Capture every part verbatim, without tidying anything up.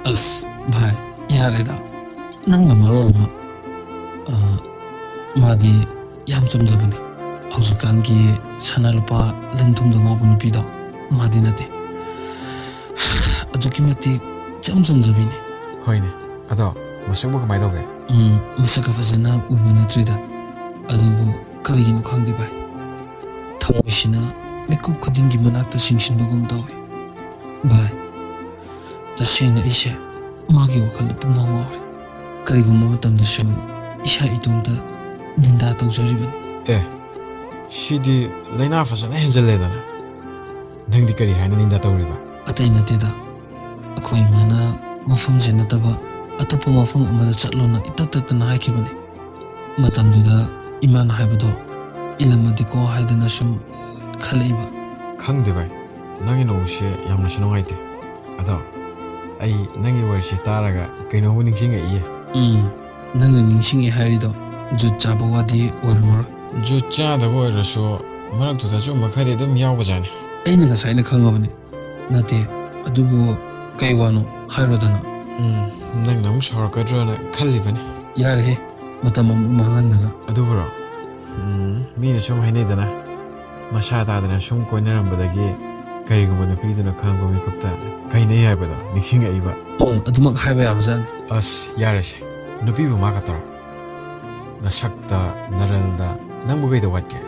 ꯑꯁ ꯚꯥꯏ, ꯌꯥꯔꯦꯗ꯫ ꯅꯪꯅ ꯃꯔꯣꯜ ꯑꯃ, ꯑ, ꯃꯥꯗꯤ ꯌꯥꯝ ꯆꯝꯖꯕꯅꯦ꯫ ꯍꯧꯖꯤꯛꯀꯥꯟꯒꯤ ꯁꯅꯥ ꯂꯨꯄꯥ ꯂꯟ ꯊꯨꯝꯗ ꯉꯥꯎꯕ ꯅꯨꯄꯤꯗꯣ ꯃꯥꯗꯤ ꯅꯠꯇꯦ꯫ ꯑꯗꯨꯛꯀꯤ ꯃꯇꯤꯛ ꯏꯆꯝ ꯆꯝꯖꯕꯤꯅꯦ꯫ ꯍꯣꯏꯅꯦ, ꯑꯗꯣ ꯃꯁꯛꯄꯨ ꯀꯃꯥꯏ ꯇꯧꯒꯦ? ꯎꯝ, ꯃꯁꯛꯀ ꯐꯖꯅ ꯎꯕ ꯅꯠꯇ꯭ꯔꯤꯗ꯫ ꯑꯗꯨꯕꯨ ꯀꯔꯤꯒꯤꯅꯣ ꯈꯪꯗꯦ ꯚꯥꯏ, ꯊꯃꯣꯏꯁꯤꯅ ꯃꯤꯀꯨꯞ ꯈꯨꯗꯤꯡꯒꯤ ꯃꯅꯥꯛꯇ ꯆꯤꯡꯁꯤꯟꯕꯒꯨꯝ ꯇꯧꯏ꯫ ꯚꯥꯏ, ꯇꯁꯦꯡꯅ ꯑꯩꯁꯦ ꯃꯥꯒꯤ ꯋꯥꯈꯜꯗ ꯄꯨꯡꯉꯥꯎ ꯉꯥꯎꯔꯦ꯫ ꯀꯔꯤꯒꯨꯝꯕ ꯃꯇꯝꯗꯁꯨ ꯏꯁꯥ ꯏꯇꯣꯝꯇ ꯅꯤꯟꯗꯥ ꯇꯧꯖꯔꯤꯕꯅꯤ꯫ ꯑꯦ, ꯁꯤꯗꯤ ꯂꯥꯏꯅꯥ ꯐꯖꯅ ꯍꯦꯟꯖꯜꯂꯦꯗꯅ꯫ ꯅꯪꯗꯤ ꯀꯔꯤ ꯍꯥꯏꯅ ꯅꯤꯟꯗꯥ ꯇꯧꯔꯤꯕ? ꯑꯇꯩ ꯅꯠꯇꯦꯗ, ꯑꯩꯈꯣꯏ ꯏꯃꯥꯅ ꯃꯐꯝꯁꯦ ꯅꯠꯇꯕ ꯑꯇꯣꯞꯄ ꯃꯐꯝ ꯑꯃꯗ ꯆꯠꯂꯣꯅ ꯏꯇꯛ ꯇꯛꯇꯅ ꯍꯥꯏꯈꯤꯕꯅꯤ꯫ ꯃꯇꯝꯗꯨꯗ ꯏꯃꯥꯅ ꯍꯥꯏꯕꯗꯣ ꯏꯜꯂꯝꯃꯗꯤꯀꯣ ꯍꯥꯏꯗꯅ ꯁꯨꯝ ꯈꯜꯂꯛꯏꯕ꯫ ꯈꯪꯗꯦ ꯚꯥꯏ, ꯅꯪꯒꯤ ꯅꯣꯡꯁꯦ ꯌꯥꯝꯅꯁꯨ ꯅꯨꯡꯉꯥꯏꯇꯦ꯫ ꯑꯗꯣ ꯑꯩ ꯅꯪꯒꯤ ꯋꯥꯔꯤꯁꯦ ꯇꯥꯔꯒ ꯀꯩꯅꯣꯝꯃ ꯅꯤꯡꯁꯤꯡꯉꯛꯏꯌꯦ꯫ ꯎꯝ, ꯅꯪꯅ ꯅꯤꯡꯁꯤꯡꯉꯦ ꯍꯥꯏꯔꯤꯗꯣ ꯖꯨꯠ ꯆꯥꯕ ꯋꯥꯗꯤ ꯑꯣꯏꯔꯝꯃꯔꯣꯏ꯫ ꯖꯨꯠ ꯆꯥꯗꯕ ꯑꯣꯏꯔꯁꯨ ꯃꯔꯛꯇꯨꯗ ꯑꯆꯨꯝꯕ ꯈꯔꯗꯤ ꯑꯗꯨꯝ ꯌꯥꯎꯕꯖꯥꯠꯅꯤ꯫ ꯑꯩꯅ ꯉꯁꯥꯏꯅ ꯈꯪꯉꯕꯅꯤ꯫ ꯅꯠꯇꯦ, ꯑꯗꯨꯕꯨ ꯀꯩ ꯋꯥꯅꯣ ꯍꯥꯏꯔꯣꯗꯅ꯫ ꯎꯝ, ꯅꯪꯅ ꯑꯃꯨꯛ ꯁꯥꯎꯔꯛꯀꯗ꯭ꯔꯣꯅ ꯈꯜꯂꯤꯕꯅꯤ꯫ ꯌꯥꯔꯦꯍꯦ, ꯃꯇꯝ ꯑꯃꯨꯛ ꯃꯥꯡꯍꯟꯗꯅ꯫ ꯑꯗꯨꯕꯨꯔꯣ? ꯎꯝ, ꯃꯤꯅ ꯁꯨꯝ ꯍꯥꯏꯅꯩꯗꯅ, ꯃꯁꯥ ꯇꯥꯗꯅ ꯁꯨꯝ ꯀꯣꯏꯅꯔꯝꯕꯗꯒꯤ ꯀꯔꯤꯒꯨꯝꯕ ꯅꯨꯄꯤꯗꯨꯅ ꯈꯪꯉꯛꯄ ꯃꯤꯀꯨꯞꯇ ꯀꯥꯏꯅꯩ ꯍꯥꯏꯕꯗꯣ ꯅꯤꯡꯁꯤꯡꯉꯛꯏꯕ꯫ ꯎꯝ, ꯑꯗꯨꯃꯛ ꯍꯥꯏꯕ ꯌꯥꯕꯖꯥꯠꯅꯤ꯫ ꯑꯁ, ꯌꯥꯔꯦꯁꯦ, ꯅꯨꯄꯤꯕꯨ ꯃꯥ ꯈꯛꯇꯔꯣ? ꯅꯁꯛꯇ, ꯅꯔꯜꯗ ꯅꯪꯕꯨ ꯀꯩꯗ ꯋꯥꯠꯀꯦ?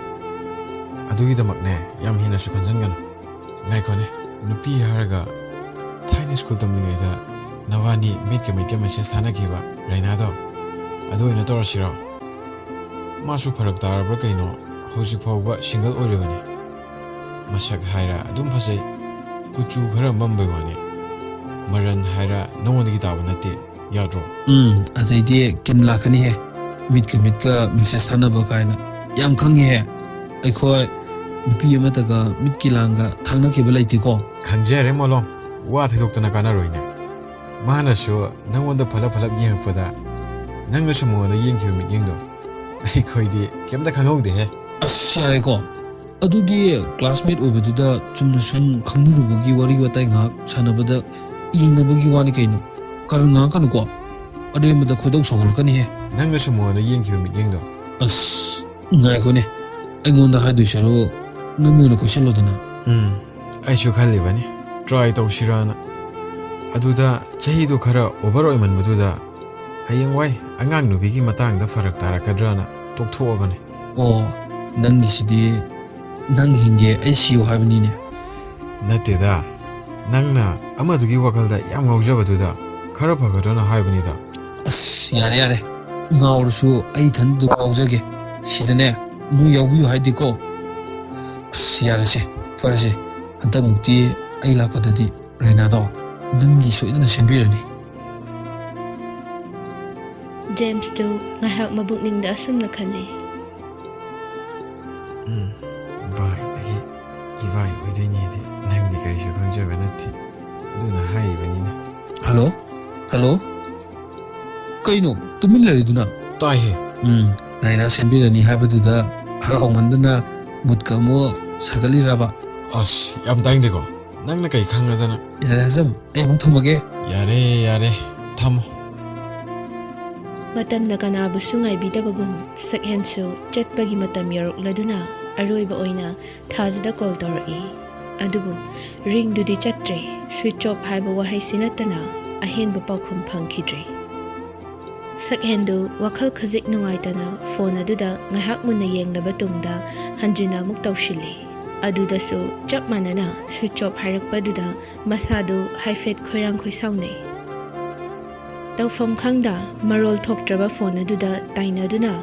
ꯑꯗꯨꯒꯤꯗꯃꯛꯅꯦ ꯌꯥꯝ ꯍꯦꯟꯅꯁꯨ ꯈꯟꯖꯟꯒꯅꯨ꯫ ꯉꯥꯏꯈꯣꯅꯦ, ꯅꯨꯄꯤ ꯍꯥꯏꯔꯒ ꯊꯥꯏꯅ ꯁ꯭ꯀꯨꯜ ꯇꯝꯂꯤꯉꯩꯗ ꯅꯕꯥꯅꯤ ꯃꯤꯠꯀ ꯃꯤꯠꯀ ꯃꯦꯁꯦꯖ ꯊꯥꯅꯈꯤꯕ ꯔꯩꯅꯥꯗꯣ, ꯑꯗꯨ ꯑꯣꯏꯅ ꯇꯧꯔꯁꯤꯔꯣ? ꯃꯥꯁꯨ ꯐꯔꯛ ꯇꯥꯔꯕ꯭ꯔꯥ ꯀꯩꯅꯣ, ꯍꯧꯖꯤꯛ ꯐꯥꯎꯕ ꯁꯤꯡꯒꯜ ꯑꯣꯏꯔꯤꯕꯅꯤ꯫ ꯃꯁꯛ ꯍꯥꯏꯔ ꯑꯗꯨꯝ ꯐꯖꯩ, ꯀꯨꯆꯨ ꯈꯔ ꯃꯝꯕꯩ ꯋꯥꯅꯤ꯫ ꯃꯔꯟ ꯍꯥꯏꯔ ꯅꯉꯣꯟꯗꯒꯤ ꯇꯥꯕ ꯅꯠꯇꯦ, ꯌꯥꯗ꯭ꯔꯣ? ꯎꯝ, ꯑꯗꯩꯗꯤ ꯀꯤꯟ ꯂꯥꯛꯀꯅꯤꯍꯦ, ꯃꯤꯠꯀ ꯃꯤꯠꯀ ꯃꯦꯁꯦꯖ ꯊꯥꯅꯕ ꯀꯥꯏꯅ꯫ ꯌꯥꯝ ꯈꯪꯉꯤꯍꯦ, ꯑꯩꯈꯣꯏ ꯅꯨꯄꯤ ꯑꯃꯠꯇꯒ ꯃꯤꯠꯀꯤ ꯂꯥꯡꯒ ꯊꯥꯡꯅꯈꯤꯕ ꯂꯩꯇꯦꯀꯣ꯫ ꯈꯪꯖꯔꯦ ꯃꯣꯂꯣꯝ, ꯋꯥ ꯊꯩꯗꯣꯛꯇꯅ ꯀꯥꯟꯅꯔꯣꯏꯅꯦ꯫ ꯃꯥꯅꯁꯨ ꯅꯪꯉꯣꯟꯗ ꯐꯠꯂꯞ ꯐꯠꯂꯞ ꯌꯦꯡꯉꯛꯄꯗ ꯅꯪꯅꯁꯨ ꯃꯉꯣꯟꯗ ꯌꯦꯡꯈꯤꯕ ꯃꯤꯠꯌꯦꯡꯗꯣ ꯑꯩꯈꯣꯏꯗꯤ ꯀꯩꯝꯇ ꯈꯪꯍꯧꯗꯦꯍꯦ꯫ ꯑꯁ, ꯌꯥꯔꯦꯀꯣ, ꯑꯗꯨꯗꯤ ꯀ꯭ꯂꯥꯁꯃꯦꯠ ꯑꯣꯏꯕꯗꯨꯗ ꯆꯨꯝꯅ ꯁꯨꯝ ꯈꯪꯅꯔꯨꯕꯒꯤ ꯋꯥꯔꯤ ꯋꯥꯇꯥꯏ ꯉꯥꯏꯍꯥꯛ ꯁꯥꯟꯅꯕꯗ ꯌꯦꯡꯅꯕꯒꯤ ꯋꯥꯅꯤ ꯀꯩꯅꯣ꯫ ꯀꯔꯟ ꯉꯥꯡꯉꯛꯀꯅꯨꯀꯣ꯫ ꯑꯔꯦꯝꯕꯗ ꯈꯣꯏꯗꯧ ꯁꯥꯎꯒꯠꯂꯛꯀꯅꯤꯍꯦ꯫ ꯅꯪꯅꯁꯨ ꯃꯉꯣꯟꯗ ꯌꯦꯡꯈꯤꯕ ꯃꯤꯠꯌꯦꯡꯗꯣ꯫ ꯑꯁ, ꯉꯥꯏꯈꯣꯅꯦ꯫ ꯑꯩꯉꯣꯟꯗ ꯍꯥꯏꯗꯣꯏ ꯁꯔꯨꯛ ꯅꯪ ꯑꯣꯏꯅ ꯀꯣꯏꯁꯜꯂꯣꯗꯅ꯫ ꯎꯝ, ꯑꯩꯁꯨ ꯈꯜꯂꯤꯕꯅꯤ꯫ Try ꯇꯧꯁꯤꯔꯥꯅ꯫ ꯑꯗꯨꯗ ꯆꯍꯤꯗꯣ ꯈꯔ over ꯑꯣꯏꯃꯟꯕꯗꯨꯗ ꯍꯌꯦꯡꯋꯥꯏ ꯑꯉꯥꯡ ꯅꯨꯄꯤꯒꯤ ꯃꯇꯥꯡꯗ ꯐꯔꯛ ꯇꯥꯔꯛꯀꯗ꯭ꯔꯥꯅ ꯇꯣꯛꯊꯣꯛꯑꯕꯅꯤ꯫ ꯑꯣ, ꯅꯪꯒꯤꯁꯤꯗꯤ ꯅꯪ ꯍꯤꯡꯒꯦ ꯑꯩ ꯁꯤꯌꯣ ꯍꯥꯏꯕꯅꯤꯅꯦ꯫ ꯅꯠꯇꯦꯗ, ꯅꯪꯅ ꯑꯃꯗꯨꯒꯤ ꯋꯥꯈꯜꯗ ꯌꯥꯝ ꯉꯥꯎꯖꯕꯗꯨꯗ ꯈꯔ ꯐꯒꯗ꯭ꯔꯅ ꯍꯥꯏꯕꯅꯤꯗ꯫ ꯑꯁ, ꯌꯥꯔꯦ, ꯌꯥꯔꯦ꯫ ꯉꯥꯎꯔꯁꯨ ꯑꯩ ꯏꯊꯟꯗ ꯑꯗꯨꯝ ꯉꯥꯎꯖꯒꯦ꯫ ꯁꯤꯗꯅꯦ, ꯅꯣꯏ ꯌꯥꯎꯕꯤꯌꯨ ꯍꯥꯏꯗꯦꯀꯣ꯫ ꯑꯁ, ꯌꯥꯔꯦꯁꯦ, ꯐꯔꯦꯁꯦ꯫ ꯍꯟꯗꯛꯃꯨꯛꯇꯤ ꯑꯩ ꯂꯥꯛꯄꯗꯗꯤ ꯔꯦꯅꯥꯗꯣ ꯅꯪꯒꯤ ꯁꯣꯏꯗꯅ ꯁꯦꯝꯕꯤꯔꯅꯤ꯫ ꯖꯦꯝꯁꯇꯨ ꯉꯥꯏꯍꯥꯛ ꯃꯕꯨꯛꯅꯤꯡꯗ ꯑꯁꯨꯝꯅ ꯈꯜꯂꯤ꯫ ꯎꯝ, ꯚꯥꯏꯗꯒꯤ ꯏꯚꯥꯏ ꯑꯣꯏꯗꯣꯏꯅꯦꯗꯤ ꯅꯪꯗꯤ ꯀꯔꯤꯁꯨ ꯈꯪꯖꯕ ꯅꯠꯇꯦ꯫ ꯑꯗꯨꯅ ꯍꯥꯏꯔꯤꯕꯅꯤꯅꯦ꯫ ꯍꯜꯂꯣ? ꯍꯜꯂꯣ? ꯀꯩꯅꯣ ꯇꯨꯃꯤꯟ ꯂꯩꯔꯤꯗꯨꯅ? ꯇꯥꯏꯍꯦ꯫ ꯎꯝ, ꯔꯦꯅꯥ ꯁꯦꯝꯕꯤꯔꯅꯤ ꯍꯥꯏꯕꯗꯨꯗ ꯍꯔꯥꯎꯃꯟꯗꯅ ꯃꯨꯠꯀ ꯑꯃꯨꯛ ꯁꯥꯒꯠꯂꯤꯔꯕ? ꯑꯁ, ꯌꯥꯝ ꯇꯥꯏꯅꯤꯡꯗꯦꯀꯣ꯫ ꯅꯪꯅ ꯀꯩ ꯈꯪꯉꯗꯅ? ꯌꯥꯔꯦ ꯍꯖꯝ, ꯑꯩ ꯑꯃꯨꯛ ꯊꯝꯃꯒꯦ꯫ ꯌꯥꯔꯦ, ꯌꯥꯔꯦ, ꯊꯝꯃꯣ꯫ ꯃꯇꯝꯅ ꯀꯅꯥꯕꯨꯁꯨ ꯉꯥꯏꯕꯤꯗꯕꯒꯨꯝ ꯁꯛꯍꯦꯟꯁꯨ ꯆꯠꯄꯒꯤ ꯃꯇꯝ ꯌꯧꯔꯛꯂꯗꯨꯅ ꯑꯔꯣꯏꯕ ꯑꯣꯏꯅ ꯊꯥꯖꯗ ꯀꯣꯜ ꯇꯧꯔꯛꯏ꯫ ꯑꯗꯨꯕꯨ ꯔꯤꯡꯗꯨꯗꯤ ꯆꯠꯇ꯭ꯔꯦ꯫ ꯁ꯭ꯋꯤꯆ ꯑꯣꯐ ꯍꯥꯏꯕ ꯋꯥꯍꯩꯁꯤ ꯅꯠꯇꯅ ꯑꯍꯦꯟꯕ ꯄꯥꯎꯈꯨꯝ ꯐꯪꯈꯤꯗ꯭ꯔꯦ꯫ ꯁꯛꯍꯦꯟꯗꯨ ꯋꯥꯈꯜ ꯈꯖꯤꯛ ꯅꯨꯡꯉꯥꯏꯇꯅ ꯐꯣꯟ ꯑꯗꯨꯗ ꯉꯥꯏꯍꯥꯛ ꯃꯨꯟꯅ ꯌꯦꯡꯂꯕ ꯇꯨꯡꯗ ꯍꯟꯖꯤꯟꯅ ꯑꯃꯨꯛ ꯇꯧꯁꯤꯜꯂꯤ꯫ ꯑꯗꯨꯗꯁꯨ ꯆꯞ ꯃꯥꯟꯅꯅ ꯁ꯭ꯋꯤꯆ ꯑꯣꯐ ꯍꯥꯏꯔꯛꯄꯗꯨꯗ ꯃꯁꯥꯗꯨ ꯍꯥꯏꯐꯦꯠ ꯈꯣꯏꯔꯥꯡ ꯈꯣꯏꯁꯥꯎꯅꯩ꯫ ꯇꯧꯐꯝ ꯈꯪꯗ ꯃꯔꯣꯜ ꯊꯣꯛꯇ꯭ꯔꯕ ꯐꯣꯟ ꯑꯗꯨꯗ ꯇꯥꯏꯅꯗꯨꯅ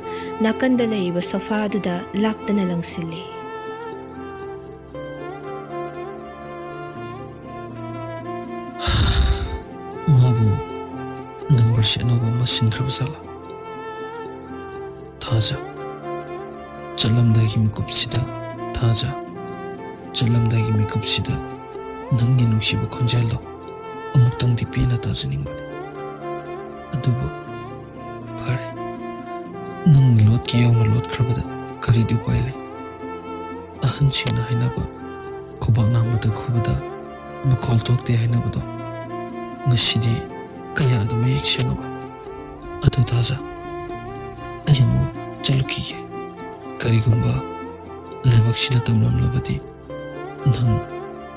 ꯅꯥꯀꯟꯗ ꯂꯩꯔꯤꯕ ꯁꯣꯐꯥ ꯑꯗꯨꯗ ꯂꯥꯛꯇꯅ ꯂꯪꯁꯤꯜꯂꯤ꯫ ꯃꯥꯕꯨ ꯅꯝꯕꯔꯁꯦ ꯑꯅꯧꯕ ꯑꯃ ꯁꯤꯟꯈ꯭ꯔꯕ ꯖꯥꯠꯂꯥ? ꯊꯥꯖ, ꯆꯠꯂꯝꯗꯥꯏꯒꯤ ꯃꯤꯀꯨꯞꯁꯤꯗ, ꯊꯥꯖ, ꯆꯠꯂꯝꯗꯥꯏꯒꯤ ꯃꯤꯀꯨꯞꯁꯤꯗ ꯅꯪꯒꯤ ꯅꯨꯡꯁꯤꯕ ꯈꯣꯟꯖꯦꯜꯗꯣ ꯑꯃꯨꯛꯇꯪꯗꯤ ꯄꯦꯟꯅ ꯇꯥꯖꯅꯤꯡꯕꯅꯤ꯫ ꯑꯗꯨꯕꯨ ꯐꯔꯦ, ꯅꯪ ꯂꯣꯠꯀꯦ ꯌꯥꯎꯅ ꯂꯣꯠꯈ꯭ꯔꯕꯗ ꯀꯔꯤꯗꯤ ꯎꯄꯥꯏ ꯂꯩ? ꯑꯍꯟꯁꯤꯡꯅ ꯍꯥꯏꯅꯕ, "ꯈꯨꯕꯥꯛ ꯅꯥꯝꯃꯗ ꯈꯨꯕꯗ ꯃꯈꯣꯜ ꯊꯣꯛꯇꯦ" ꯍꯥꯏꯅꯕꯗꯣ ꯉꯁꯤꯗꯤ ꯀꯌꯥꯗ ꯃꯌꯦꯛ ꯁꯦꯡꯉꯕ? ꯑꯗꯨ ꯊꯥꯖ, ꯑꯩ ꯑꯃꯨꯛ ꯆꯠꯂꯨꯈꯤꯒꯦ꯫ ꯀꯔꯤꯒꯨꯝꯕ ꯂꯥꯏꯕꯛꯁꯤꯅ ꯇꯝꯂꯝꯂꯕꯗꯤ ꯅꯪ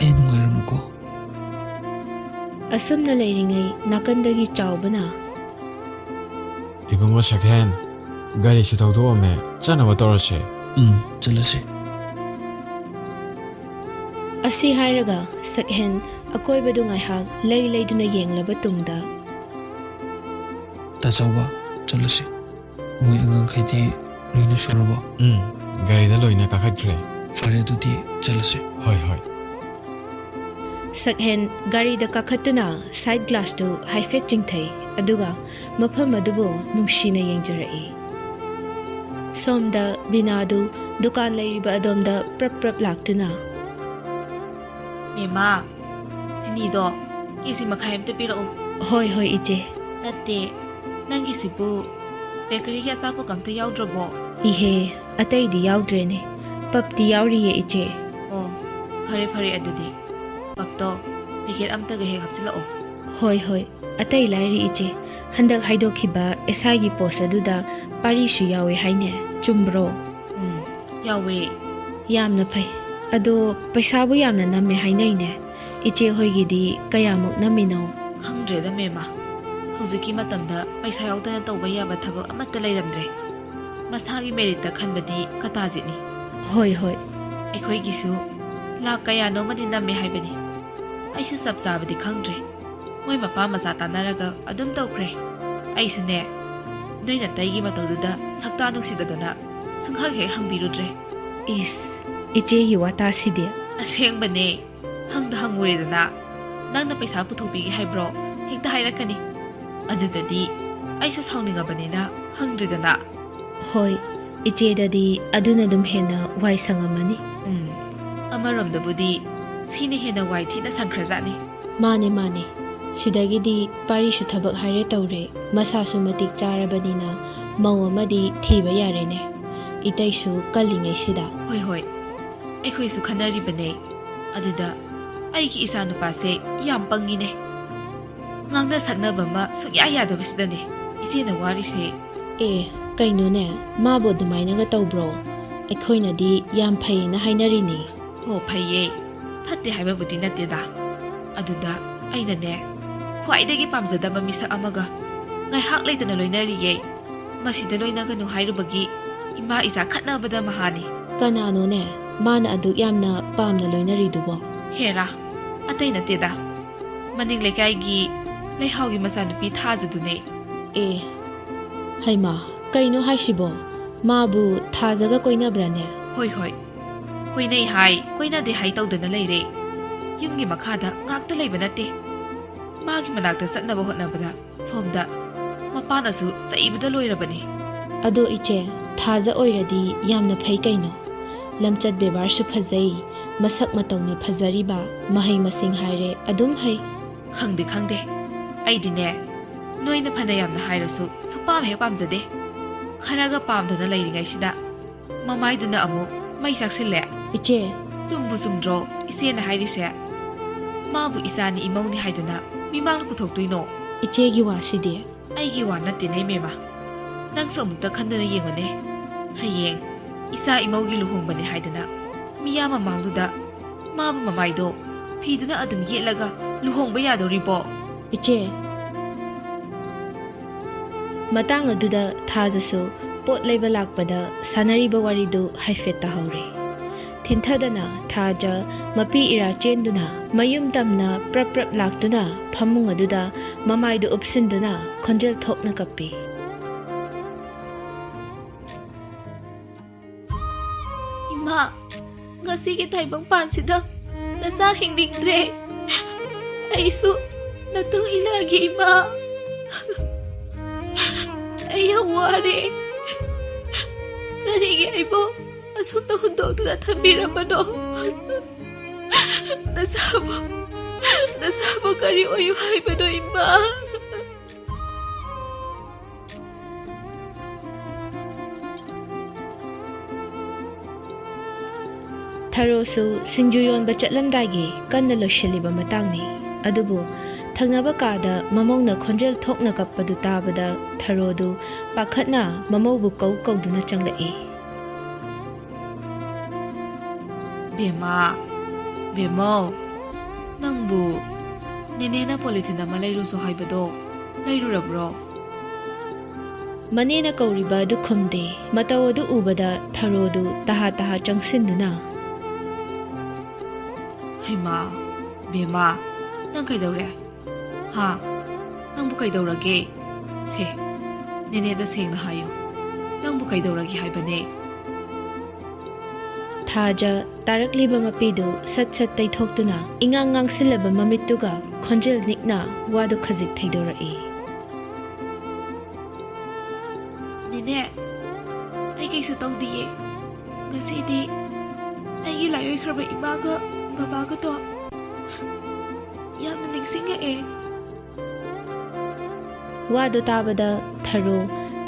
ꯑꯩ ꯅꯨꯡꯉꯥꯏꯔꯝꯃꯨꯀꯣ꯫ ꯑꯁꯨꯝꯅ ꯂꯩꯔꯤꯉꯩ ꯅꯥꯀꯟꯗꯒꯤ ꯆꯥꯎꯕꯅ, "ꯏꯕꯨꯡꯉꯣ ꯁꯛꯍꯦꯟ, ꯒꯥꯔꯤꯁꯨ ꯊꯧꯗꯣꯛꯑꯝꯃꯦ, ꯆꯠꯅꯕ ꯇꯧꯔꯁꯦ꯫" "ꯎꯝ, ꯆꯠꯂꯁꯤ꯫" ꯑꯁꯤ ꯍꯥꯏꯔꯒ ꯁꯛꯍꯦꯟ ꯑꯀꯣꯏꯕꯗꯨ ꯉꯥꯏꯍꯥꯛ ꯂꯩ ꯂꯩꯗꯨꯅ ꯌꯦꯡꯂꯕ ꯇꯨꯡꯗ, "ꯇꯥ ꯆꯥꯎꯕ, ꯆꯠꯂꯁꯤ꯫ ꯃꯣꯏ ꯑꯉꯥꯡꯈꯩꯗꯤ ꯂꯣꯏꯅ ꯁꯨꯔꯕꯣ?" "ꯎꯝ, ꯒꯥꯔꯤꯗ ꯂꯣꯏꯅ ꯀꯥꯈꯠꯈ꯭ꯔꯦ꯫" "ꯐꯔꯦ, ꯑꯗꯨꯗꯤ ꯆꯠꯂꯁꯤ꯫" "ꯍꯣꯏ, ꯍꯣꯏ꯫" ꯁꯛꯍꯦꯟ ꯒꯥꯔꯤꯗ ꯀꯥꯈꯠꯇꯨꯅ ꯁꯥꯏꯠ ꯒ꯭ꯂꯥꯁꯇꯨ ꯍꯥꯏꯐꯦꯠ ꯆꯤꯡꯊꯩ, ꯑꯗꯨꯒ ꯃꯐꯝ ꯑꯗꯨꯕꯨ ꯅꯨꯡꯁꯤꯅ ꯌꯦꯡꯖꯔꯛꯏ꯫ ꯁꯣꯝꯗ ꯕꯤꯅꯥꯗꯨ ꯗꯨꯀꯥꯟ ꯂꯩꯔꯤꯕ ꯑꯗꯣꯝꯗ ꯄ꯭ꯔꯞ ꯄ꯭ꯔꯞ ꯂꯥꯛꯇꯨꯅ, "ꯃꯦꯃꯥ, ꯆꯤꯅꯤꯗꯣ ꯀꯦꯖꯤ ꯃꯈꯥꯏ ꯑꯝꯇ ꯄꯤꯔꯛꯎ꯫" "ꯍꯣꯏ, ꯍꯣꯏ, ꯏꯆꯦ꯫" "ꯅꯠꯇꯦ, ꯅꯪꯒꯤꯁꯤꯕꯨ ꯕꯦꯀꯔꯤꯒꯤ ꯑꯆꯥꯄꯣꯠ ꯑꯝꯇ ꯌꯥꯎꯗ꯭ꯔꯕꯣ?" "ꯏꯍꯦ, ꯑꯇꯩꯗꯤ ꯌꯥꯎꯗ꯭ꯔꯦꯅꯦ, ꯄꯞꯇꯤ ꯌꯥꯎꯔꯤꯌꯦ, ꯏꯆꯦ꯫" "ꯑꯣ, ꯐꯔꯦ, ꯐꯔꯦ, ꯑꯗꯨꯗꯤ ꯄꯞꯇꯣ ꯄꯦꯀꯦꯠ ꯑꯝꯇꯒ ꯍꯦꯛ ꯍꯥꯞꯆꯤꯜꯂꯛꯑꯣ꯫" "ꯍꯣꯏ, ꯍꯣꯏ, ꯑꯇꯩ ꯂꯥꯏꯔꯤ, ꯏꯆꯦ꯫ ꯍꯟꯗꯛ ꯍꯥꯏꯗꯣꯛꯈꯤꯕ ꯑꯦꯁ ꯑꯥꯏꯒꯤ ꯄꯣꯁ ꯑꯗꯨꯗ ꯄꯥꯔꯤꯁꯨ ꯌꯥꯎꯋꯦ ꯍꯥꯏꯅꯦ, ꯆꯨꯝꯕ꯭ꯔꯣ?" "ꯎꯝ, ꯌꯥꯎꯋꯦ꯫" "ꯌꯥꯝꯅ ꯐꯩ꯫ ꯑꯗꯣ ꯄꯩꯁꯥꯕꯨ ꯌꯥꯝꯅ ꯅꯝꯃꯦ ꯍꯥꯏꯅꯩꯅꯦ꯫ ꯏꯆꯦ ꯍꯣꯏꯒꯤꯗꯤ ꯀꯌꯥꯃꯨꯛ ꯅꯝꯃꯤꯅꯣ?" "ꯈꯪꯗ꯭ꯔꯦꯗ ꯃꯦꯃꯥ, ꯍꯧꯖꯤꯛꯀꯤ ꯃꯇꯝꯗ ꯄꯩꯁꯥ ꯌꯥꯎꯗꯅ ꯇꯧꯕ ꯌꯥꯕ ꯊꯕꯛ ꯑꯃꯠꯇ ꯂꯩꯔꯝꯗ꯭ꯔꯦ꯫ ꯃꯁꯥꯒꯤ ꯃꯦꯔꯤꯠꯇ ꯈꯟꯕꯗꯤ ꯀꯇꯥꯖꯤꯠꯅꯤ꯫" "ꯍꯣꯏ, ꯍꯣꯏ꯫" "ꯑꯩꯈꯣꯏꯒꯤꯁꯨ ꯂꯥꯛ ꯀꯌꯥꯅꯣꯃꯗꯤ ꯅꯝꯃꯦ ꯍꯥꯏꯕꯅꯤ꯫ ꯑꯩꯁꯨ ꯆꯞ ꯆꯥꯕꯗꯤ ꯈꯪꯗ꯭ꯔꯦ꯫ ꯃꯣꯏ ꯃꯄꯥ ꯃꯆꯥ ꯇꯥꯟꯅꯔꯒ ꯑꯗꯨꯝ ꯇꯧꯈ꯭ꯔꯦ꯫ ꯑꯩꯁꯨꯅꯦ, ꯅꯣꯏ ꯅꯇꯩꯒꯤ ꯃꯇꯧꯗꯨꯗ ꯁꯛꯇꯥ ꯅꯨꯡꯁꯤꯗꯗꯅ ꯁꯨꯡꯍꯪ ꯍꯦꯛ ꯍꯪꯕꯤꯔꯨꯗ꯭ꯔꯦ꯫" "ꯏꯁ, ꯏꯆꯦꯒꯤ ꯋꯥꯇꯥꯁꯤꯗꯤ!" "ꯑꯁꯦꯡꯕꯅꯦ, ꯍꯪꯗ ꯍꯪꯉꯨꯔꯦꯗꯅ, ꯅꯪꯅ ꯄꯩꯁꯥ ꯄꯨꯊꯣꯛꯄꯤꯒꯦ ꯍꯥꯏꯕ꯭ꯔꯣ ꯍꯦꯛꯇ ꯍꯥꯏꯔꯛꯀꯅꯤ꯫ ꯑꯗꯨꯗꯗꯤ ꯑꯩꯁꯨ ꯁꯥꯎꯅꯤꯡꯉꯕꯅꯤꯅ ꯍꯪꯗ꯭ꯔꯦꯗꯅ꯫" "ꯍꯣꯏ, ꯏꯆꯦꯗꯗꯤ ꯑꯗꯨꯅ ꯑꯗꯨꯝ ꯍꯦꯟꯅ ꯋꯥꯏ ꯁꯪꯉꯝꯃꯅꯤ꯫" "ꯎꯝ, ꯑꯃꯔꯣꯝꯗꯕꯨꯗꯤ ꯁꯤꯅ ꯍꯦꯟꯅ ꯋꯥꯏ ꯊꯤꯅ ꯁꯪꯈ꯭ꯔꯖꯥꯠꯅꯤ꯫" "ꯃꯥꯅꯦ, ꯃꯥꯅꯦ꯫ ꯁꯤꯗꯒꯤꯗꯤ ꯄꯥꯔꯤꯁꯨ ꯊꯕꯛ ꯍꯥꯏꯔꯦ ꯇꯧꯔꯦ, ꯃꯁꯥꯁꯨ ꯃꯇꯤꯛ ꯆꯥꯔꯕꯅꯤꯅ ꯃꯧ ꯑꯃꯗꯤ ꯊꯤꯕ ꯌꯥꯔꯦꯅꯦ, ꯏꯇꯩꯁꯨ ꯀꯜꯂꯤꯉꯩꯁꯤꯗ꯫" "ꯍꯣꯏ, ꯍꯣꯏ, ꯑꯩꯈꯣꯏꯁꯨ ꯈꯟꯅꯔꯤꯕꯅꯦ꯫ ꯑꯗꯨꯗ ꯑꯩꯒꯤ ꯏꯆꯥ ꯅꯨꯄꯥꯁꯦ ꯌꯥꯝ ꯄꯪꯉꯤꯅꯦ꯫ ꯉꯥꯡꯅ ꯁꯛꯅꯕ ꯑꯃ ꯁꯨꯡꯌꯥ ꯌꯥꯗꯕꯁꯤꯗꯅꯦ ꯏꯆꯦꯅ ꯋꯥꯔꯤꯁꯦ꯫ ꯑꯦ, ꯀꯩꯅꯣꯅꯦ, ꯃꯥꯕꯨ ꯑꯗꯨꯃꯥꯏꯅꯒ ꯇꯧꯕ꯭ꯔꯣ? ꯑꯩꯈꯣꯏꯅꯗꯤ ꯌꯥꯝ ꯐꯩꯌꯦꯅ ꯍꯥꯏꯅꯔꯤꯅꯦ꯫ ꯍꯣ, ꯐꯩꯌꯦ꯫ ꯐꯠꯇꯦ ꯍꯥꯏꯕꯕꯨꯗꯤ ꯅꯠꯇꯦꯗ꯫ ꯑꯗꯨꯗ ꯑꯩꯅꯅꯦ, ꯈ꯭ꯋꯥꯏꯗꯒꯤ ꯄꯥꯝꯖꯗꯕ ꯃꯤꯁꯛ ꯑꯃꯒ ꯉꯥꯏꯍꯥꯛ ꯂꯩꯇꯅ ꯂꯣꯏꯅꯔꯤꯌꯦ꯫ ꯃꯁꯤꯗ ꯂꯣꯏꯅꯒꯅꯨ ꯍꯥꯏꯔꯨꯕꯒꯤ ꯏꯃꯥ ꯏꯆꯥ ꯈꯠꯅꯕꯗ ꯃꯍꯥꯅꯤ꯫ ꯀꯅꯥꯅꯣꯅꯦ ꯃꯥꯅ ꯑꯗꯨꯛ ꯌꯥꯝꯅ ꯄꯥꯝꯅ ꯂꯣꯏꯅꯔꯤꯗꯨꯕꯣ? ꯍꯦꯔꯥ, ꯑꯇꯩ ꯅꯠꯇꯦꯗ, ꯃꯅꯤꯡ ꯂꯩꯀꯥꯏꯒꯤ ꯂꯩꯍꯥꯎꯒꯤ ꯃꯆꯥꯅꯨꯄꯤ ꯊꯥꯖꯗꯨꯅꯦ꯫ ꯑꯦ, ꯍꯩꯃꯥ, ꯀꯩꯅꯣ ꯍꯥꯏꯁꯤꯕꯣ? ꯃꯥꯕꯨ ꯊꯥꯖꯒ ꯀꯣꯏꯅꯕ꯭ꯔꯥꯅꯦ? ꯍꯣꯏ, ꯍꯣꯏ, ꯀꯣꯏꯅꯩ ꯍꯥꯏ, ꯀꯣꯏꯅꯗꯦ ꯍꯥꯏ ꯇꯧꯗꯅ ꯂꯩꯔꯦ꯫ ꯌꯨꯝꯒꯤ ꯃꯈꯥꯗ ꯉꯥꯛꯇ ꯂꯩꯕ ꯅꯠꯇꯦ꯫ ꯃꯥꯒꯤ ꯃꯅꯥꯛꯇ ꯆꯠꯅꯕ ꯍꯣꯠꯅꯕꯗ ꯁꯣꯝꯗ ꯃꯄꯥꯅꯁꯨ ꯆꯩꯕꯗ ꯂꯣꯏꯔꯕꯅꯤ꯫ ꯑꯗꯣ ꯏꯆꯦ, ꯊꯥꯖ ꯑꯣꯏꯔꯗꯤ ꯌꯥꯝꯅ ꯐꯩ ꯀꯩꯅꯣ꯫ ꯂꯝꯆꯠ ꯕꯦꯕꯥꯔꯁꯨ ꯐꯖꯩ, ꯃꯁꯛ ꯃꯇꯧꯅ ꯐꯖꯔꯤꯕ, ꯃꯍꯩ ꯃꯁꯤꯡ ꯍꯥꯏꯔꯦ ꯑꯗꯨꯝ ꯍꯩ꯫ ꯈꯪꯗꯦ, ꯈꯪꯗꯦ, ꯑꯩꯗꯤꯅꯦ, ꯅꯣꯏꯅ ꯐꯅ ꯌꯥꯝꯅ ꯍꯥꯏꯔꯁꯨ ꯁꯨꯄꯥꯝ ꯍꯦꯛ ꯄꯥꯝꯖꯗꯦ꯫ ꯈꯔꯒ ꯄꯥꯝꯗꯅ ꯂꯩꯔꯤꯉꯩꯁꯤꯗ ꯃꯃꯥꯏꯗꯨꯅ ꯑꯃꯨꯛ ꯃꯩ ꯆꯥꯛꯁꯤꯜꯂꯦ꯫ ꯏꯆꯦ꯫ ꯆꯨꯝꯕꯨ ꯆꯨꯝꯗ꯭ꯔꯣ ꯏꯆꯦꯅ ꯍꯥꯏꯔꯤꯁꯦ? ꯃꯥꯕꯨ ꯏꯆꯥꯅꯤ ꯏꯃꯧꯅꯤ ꯍꯥꯏꯗꯅ ꯃꯤꯃꯥꯡꯗ ꯄꯨꯊꯣꯛꯇꯣꯏꯅꯣ? ꯏꯆꯦꯒꯤ ꯋꯥꯁꯤꯗꯤ꯫ ꯑꯩꯒꯤ ꯋꯥ ꯅꯠꯇꯦꯅꯦ ꯃꯦꯃ, ꯅꯪꯁꯨ ꯑꯃꯨꯛꯇ ꯈꯟꯗꯨꯅ ꯌꯦꯡꯉꯨꯅꯦ꯫ ꯍꯌꯦꯡ ꯏꯆꯥ ꯏꯃꯧꯒꯤ ꯂꯨꯍꯣꯡꯕꯅꯦ ꯍꯥꯏꯗꯅ ꯃꯤꯌꯥꯝ ꯃꯃꯥꯡꯗꯨꯗ ꯃꯥꯕꯨ ꯃꯃꯥꯏꯗꯣ ꯐꯤꯗꯨꯅ ꯑꯗꯨꯝ ꯌꯦꯠꯂꯒ ꯂꯨꯍꯣꯡꯕ ꯌꯥꯗꯣꯔꯤꯕꯣ? ꯏꯆꯦ꯫ ꯃꯇꯥꯡ ꯑꯗꯨꯗ ꯊꯥꯖꯁꯨ ꯄꯣꯠ ꯂꯩꯕ ꯂꯥꯛꯄꯗ ꯁꯥꯟꯅꯔꯤꯕ ꯋꯥꯔꯤꯗꯨ ꯍꯥꯏꯐꯦꯠ ꯇꯥꯍꯧꯔꯦ꯫ ꯊꯤꯟꯊꯗꯅ ꯊꯥꯖ ꯃꯄꯤ ꯏꯔꯥ ꯆꯦꯟꯗꯨꯅ ꯃꯌꯨꯝ ꯇꯝꯅ ꯄ꯭ꯔꯞ ꯄ꯭ꯔꯞ ꯂꯥꯛꯇꯨꯅ ꯐꯃꯨꯡ ꯑꯗꯨꯗ ꯃꯃꯥꯏꯗꯨ ꯎꯞꯁꯤꯟꯗꯨꯅ ꯈꯣꯟꯖꯦꯜ ꯊꯣꯛꯅ ꯀꯞꯄꯤ꯫ ꯏꯃꯥ, ꯉꯁꯤꯒꯤ ꯇꯥꯏꯕꯪ ꯄꯥꯟꯁꯤꯗ ꯅꯆꯥ ꯍꯤꯡꯅꯤꯡꯗ꯭ꯔꯦ꯫ ꯑꯩꯁꯨ ꯅꯇꯨꯡ ꯏꯜꯂꯛꯑꯒꯦ ꯏꯃꯥ꯫ ꯑꯩ ꯌꯥꯝ ꯋꯥꯔꯦ꯫ ꯀꯔꯤꯒꯤ ꯑꯩꯕꯨ ꯑꯁꯨꯝꯅ ꯍꯨꯟꯗꯣꯛꯇꯨꯅ ꯊꯝꯕꯤꯔꯝꯕꯅꯣ? ꯅꯁꯥꯕꯨ, ꯅꯁꯥꯕꯨ ꯀꯔꯤ ꯑꯣꯏꯌꯨ ꯍꯥꯏꯕꯅꯣ ꯏꯃꯥ? ꯊꯔꯣꯁꯨ ꯁꯤꯡꯖꯨ ꯌꯣꯟꯕ ꯆꯠꯂꯝꯗꯥꯏꯒꯤ ꯀꯟꯅ ꯂꯣꯏꯁꯤꯜꯂꯤꯕ ꯃꯇꯥꯡꯅꯤ꯫ ꯑꯗꯨꯕꯨ ꯊꯪꯅꯕ ꯀꯥꯗ ꯃꯃꯧꯅ ꯈꯣꯟꯖꯦꯜ ꯊꯣꯛꯅ ꯀꯞꯄꯗꯨ ꯇꯥꯕꯗ ꯊꯔꯣꯗꯨ ꯄꯥꯈꯠꯅ ꯃꯃꯧꯕꯨ ꯀꯧ ꯀꯧꯗꯨꯅ ꯆꯪꯂꯛꯏ꯫ "ꯕꯦꯝꯃ, ꯕꯦꯝꯃꯧ, ꯅꯪꯕꯨ ꯅꯦꯅꯦꯅ ꯄꯣꯂꯤꯊꯤꯟ ꯑꯃ ꯂꯩꯔꯨꯁꯨ ꯍꯥꯏꯕꯗꯣ ꯂꯩꯔꯨꯔꯕ꯭ꯔꯣ?" ꯃꯅꯦꯅ ꯀꯧꯔꯤꯕ ꯑꯗꯨ ꯈꯨꯝꯗꯦ꯫ ꯃꯇꯧ ꯑꯗꯨ ꯎꯕꯗ ꯊꯔꯣꯗꯨ ꯇꯍꯥ ꯇꯍꯥ ꯆꯪꯁꯤꯟꯗꯨꯅ, "ꯍꯩꯃꯥ, ꯕꯦꯝꯃ, ꯅꯪ ꯀꯩꯗꯧꯔꯦ? ꯍꯥ? ꯅꯪꯕꯨ ꯀꯩꯗꯧꯔꯒꯦ? ꯁꯦ, ꯅꯦꯅꯦꯗ ꯁꯦꯡꯅ ꯍꯥꯏꯌꯨ꯫ ꯅꯪꯕꯨ ꯀꯩꯗꯧꯔꯒꯦ ꯍꯥꯏꯕꯅꯦ?" ꯊꯥꯖ ꯇꯥꯔꯛꯂꯤꯕ ꯃꯄꯤꯗꯨ ꯁꯠ ꯁꯠ ꯇꯩꯊꯣꯛꯇꯨꯅ ꯏꯉꯥꯡ ꯉꯥꯡꯁꯤꯜꯂꯕ ꯃꯃꯤꯠꯇꯨꯒ ꯈꯣꯟꯖꯦꯜ ꯅꯤꯛꯅ ꯋꯥꯗꯨ ꯈꯖꯤꯛ ꯊꯩꯗꯣꯔꯛꯏ꯫ "ꯅꯦꯅꯦ, ꯑꯩ ꯀꯩꯁꯨ ꯇꯧꯗꯤꯌꯦ꯫ ꯉꯁꯤꯗꯤ ꯑꯩꯒꯤ ꯂꯥꯏꯑꯣꯏꯈ꯭ꯔꯕ ꯏꯃꯥꯒ ꯕꯕꯥꯒꯗꯣ ꯌꯥꯝꯅ ꯅꯤꯡꯁꯤꯡꯉꯛꯑꯦ꯫" ꯋꯥꯗꯨ ꯇꯥꯕꯗ ꯊꯔꯣ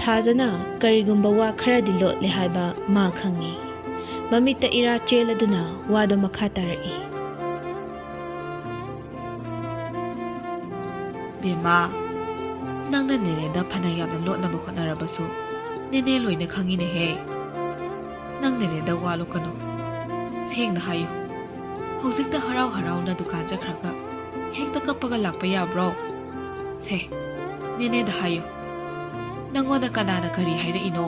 ꯊꯥꯖꯅ ꯀꯔꯤꯒꯨꯝꯕ ꯋꯥ ꯈꯔꯗꯤ ꯂꯣꯠꯂꯦ ꯍꯥꯏꯕ ꯃꯥ ꯈꯪꯉꯤ꯫ ꯃꯃꯤꯠꯇ ꯏꯔꯥ ꯆꯦꯜꯂꯗꯨꯅ ꯋꯥꯗꯨ ꯃꯈꯥ ꯇꯥꯔꯛꯏ꯫ "ꯕꯦꯝꯃ, ꯅꯪꯅ ꯅꯦꯅꯦꯗ ꯐꯅ ꯌꯥꯝꯅ ꯂꯣꯠꯅꯕ ꯍꯣꯠꯅꯔꯕꯁꯨ ꯅꯦꯅꯦ ꯂꯣꯏꯅ ꯈꯪꯉꯤꯅꯦꯍꯦ꯫ ꯅꯪ ꯅꯦꯅꯦꯗ ꯋꯥ ꯂꯣꯠꯀꯅꯨ꯫ ꯁꯦꯡꯅ ꯍꯥꯏꯌꯨ꯫ ꯍꯧꯖꯤꯛꯇ ꯍꯔꯥꯎ ꯍꯔꯥꯎꯅ ꯗꯨꯀꯥꯟ ꯆꯠꯈ꯭ꯔꯒ ꯍꯦꯛꯇ ꯀꯞꯄꯒ ꯂꯥꯛꯄ ꯌꯥꯕ꯭ꯔꯣ? ꯁꯦ, ꯅꯦꯅꯦꯗ ꯍꯥꯏꯌꯨ꯫ ꯅꯪꯉꯣꯟꯗ ꯀꯅꯥꯅ ꯀꯔꯤ ꯍꯥꯏꯔꯛꯏꯅꯣ?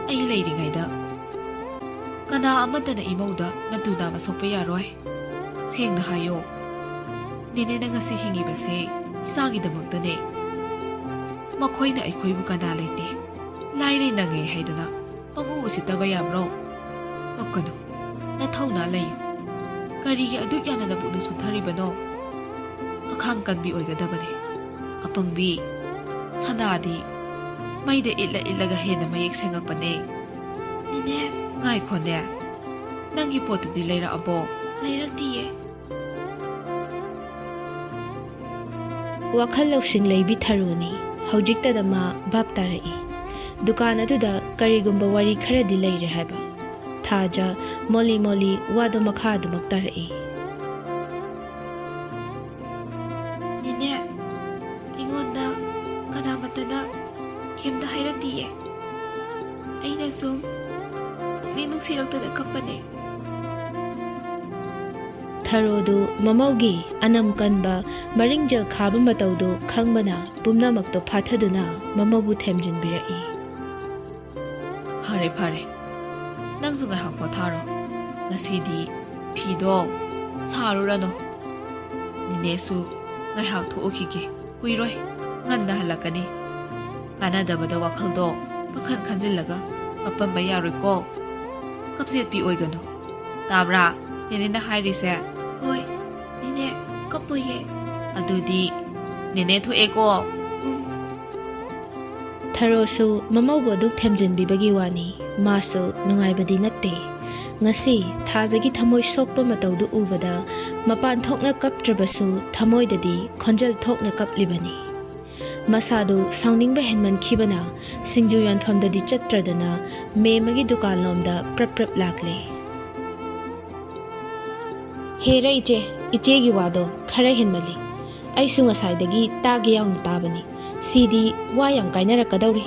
ꯑꯩ ꯂꯩꯔꯤꯉꯩꯗ ꯀꯅꯥ ꯑꯃꯠꯇꯅ ꯏꯃꯧꯗ ꯅꯇꯨ ꯅꯥꯝꯃ ꯁꯣꯛꯄ ꯌꯥꯔꯣꯏ꯫ ꯁꯦꯡꯅ ꯍꯥꯏꯌꯣ, ꯅꯦꯅꯦꯅ ꯉꯁꯤ ꯍꯤꯡꯉꯤꯕꯁꯦ ꯏꯆꯥꯒꯤꯗꯃꯛꯇꯅꯦ꯫ ꯃꯈꯣꯏꯅ ꯑꯩꯈꯣꯏꯕꯨ ꯀꯅꯥ ꯂꯩꯇꯦ, ꯂꯥꯏꯔꯩ ꯅꯪꯉꯦ ꯍꯥꯏꯗꯅ ꯄꯪꯎ ꯎꯁꯤꯠꯇꯕ ꯌꯥꯕ꯭ꯔꯣ? ꯀꯞꯀꯅꯨ, ꯅꯊꯧꯅꯥ ꯂꯩꯌꯨ꯫ ꯀꯔꯤꯒꯤ ꯑꯗꯨꯛ ꯌꯥꯝꯅ ꯅꯄꯨꯛꯅꯤꯡ ꯁꯣꯟꯊꯔꯤꯕꯅꯣ? ꯑꯈꯥꯡ ꯀꯟꯕꯤ ꯑꯣꯏꯒꯗꯕꯅꯦ꯫ ꯑꯄꯪꯕꯤ, ꯁꯅꯥꯗꯤ ꯃꯩꯗ ꯏꯠꯂ ꯏꯠꯂꯒ ꯍꯦꯟꯅ ꯃꯌꯦꯛ ꯁꯦꯡꯉꯛꯄꯅꯦ꯫ ꯅꯦꯅꯦ꯫ ꯉꯥꯏꯈꯣꯅꯦ, ꯅꯪꯒꯤ ꯄꯣꯠꯇꯨꯗꯤ ꯂꯩꯔꯛꯑꯕꯣ? ꯂꯩꯔꯛꯇꯤꯌꯦ꯫ ꯋꯥꯈꯜ ꯂꯧꯁꯤꯡ ꯂꯩꯕꯤ ꯊꯔꯣꯅꯤ꯫ ꯍꯧꯖꯤꯛꯇꯗ ꯃꯥ ꯚꯥꯞ ꯇꯥꯔꯛꯏ꯫ ꯗꯨꯀꯥꯟ ꯑꯗꯨꯗ ꯀꯔꯤꯒꯨꯝꯕ ꯋꯥꯔꯤ ꯈꯔꯗꯤ ꯂꯩꯔꯦ ꯍꯥꯏꯕ꯫ ꯊꯥꯖ ꯃꯣꯂꯤ ꯃꯣꯂꯤ ꯋꯥꯗꯨ ꯃꯈꯥ ꯑꯗꯨꯃꯛ ꯇꯥꯔꯛꯏ꯫ ꯊꯔꯣꯗꯨ ꯃꯃꯧꯒꯤ ꯑꯅꯝ ꯀꯟꯕ ꯃꯔꯤꯡꯖꯦꯜ ꯈꯥꯕ ꯃꯇꯧꯗꯨ ꯈꯪꯕꯅ ꯄꯨꯝꯅꯃꯛꯇꯣ ꯐꯥꯊꯗꯨꯅ ꯃꯃꯧꯕꯨ ꯊꯦꯝꯖꯤꯟꯕꯤꯔꯛꯏ꯫ ꯐꯔꯦ, ꯐꯔꯦ꯫ ꯅꯪꯁꯨ ꯉꯥꯏꯍꯥꯛ ꯄꯣꯊꯥꯔꯣ꯫ ꯉꯁꯤꯗꯤ ꯐꯤꯗꯣ ꯁꯥꯔꯨꯔꯅꯨ꯫ ꯅꯤꯅꯦꯁꯨ ꯉꯥꯏꯍꯥꯛ ꯊꯣꯛꯎꯈꯤꯒꯦ꯫ ꯀꯨꯏꯔꯣꯏ꯫ ꯉꯟꯅ ꯍꯜꯂꯛꯀꯅꯤ꯫ ꯀꯥꯟꯅꯗꯕꯗ ꯋꯥꯈꯜꯗꯣ ꯄꯪꯈꯟ ꯈꯟꯖꯤꯜꯂꯒ ꯀꯞꯄꯝꯕ ꯌꯥꯔꯣꯏꯀꯣ꯫ ꯀꯞꯆꯦꯠꯄꯤ ꯑꯣꯏꯒꯅꯨ꯫ ꯇꯥꯕ꯭ꯔꯥ? ꯅꯦꯅꯦꯅ ꯍꯥꯏꯔꯤꯁꯦ꯫ ꯍꯣꯏ, ꯅꯦꯅꯦ, ꯀꯞꯄꯣꯏꯌꯦ꯫ ꯑꯗꯨꯗꯤ ꯅꯦꯅꯦ ꯊꯣꯛꯑꯦꯀꯣ꯫ ꯎꯝ꯫ ꯊꯔꯣꯁꯨ ꯃꯃꯧꯕꯨ ꯑꯗꯨꯛ ꯊꯦꯝꯖꯤꯟꯕꯤꯕꯒꯤ ꯋꯥꯅꯤ, ꯃꯥꯁꯨ ꯅꯨꯡꯉꯥꯏꯕꯗꯤ ꯅꯠꯇꯦ꯫ ꯉꯁꯤ ꯊꯥꯖꯒꯤ ꯊꯃꯣꯏ ꯁꯣꯛꯄ ꯃꯇꯧꯗꯨ ꯎꯕꯗ ꯃꯄꯥꯟ ꯊꯣꯛꯅ ꯀꯞꯇ꯭ꯔꯕꯁꯨ ꯊꯃꯣꯏꯗꯗꯤ ꯈꯣꯟꯖꯦꯜ ꯊꯣꯛꯅ ꯀꯞꯂꯤꯕꯅꯤ꯫ ꯃꯁꯥꯗꯨ ꯁꯥꯎꯅꯤꯡꯕ ꯍꯦꯟꯃꯟꯈꯤꯕꯅ ꯁꯤꯡꯖꯨ ꯌꯣꯟꯐꯝꯗꯗꯤ ꯆꯠꯇ꯭ꯔꯗꯅ ꯃꯦꯝꯃꯒꯤ ꯗꯨꯀꯥꯟꯂꯣꯝꯗ ꯄ꯭ꯔꯞ ꯄ꯭ꯔꯞ ꯂꯥꯛꯂꯦ꯫ ꯍꯦꯔ ꯏꯆꯦ, ꯏꯆꯦꯒꯤ ꯋꯥꯗꯣ ꯈꯔ ꯍꯦꯟꯃꯜꯂꯤ꯫ ꯑꯩꯁꯨ ꯉꯁꯥꯏꯗꯒꯤ ꯇꯥꯒꯦ ꯌꯥꯎꯅ ꯇꯥꯕꯅꯤ꯫ ꯁꯤꯗꯤ ꯋꯥ ꯌꯥꯝ ꯀꯥꯏꯅꯔꯛꯀꯗꯧꯔꯤ꯫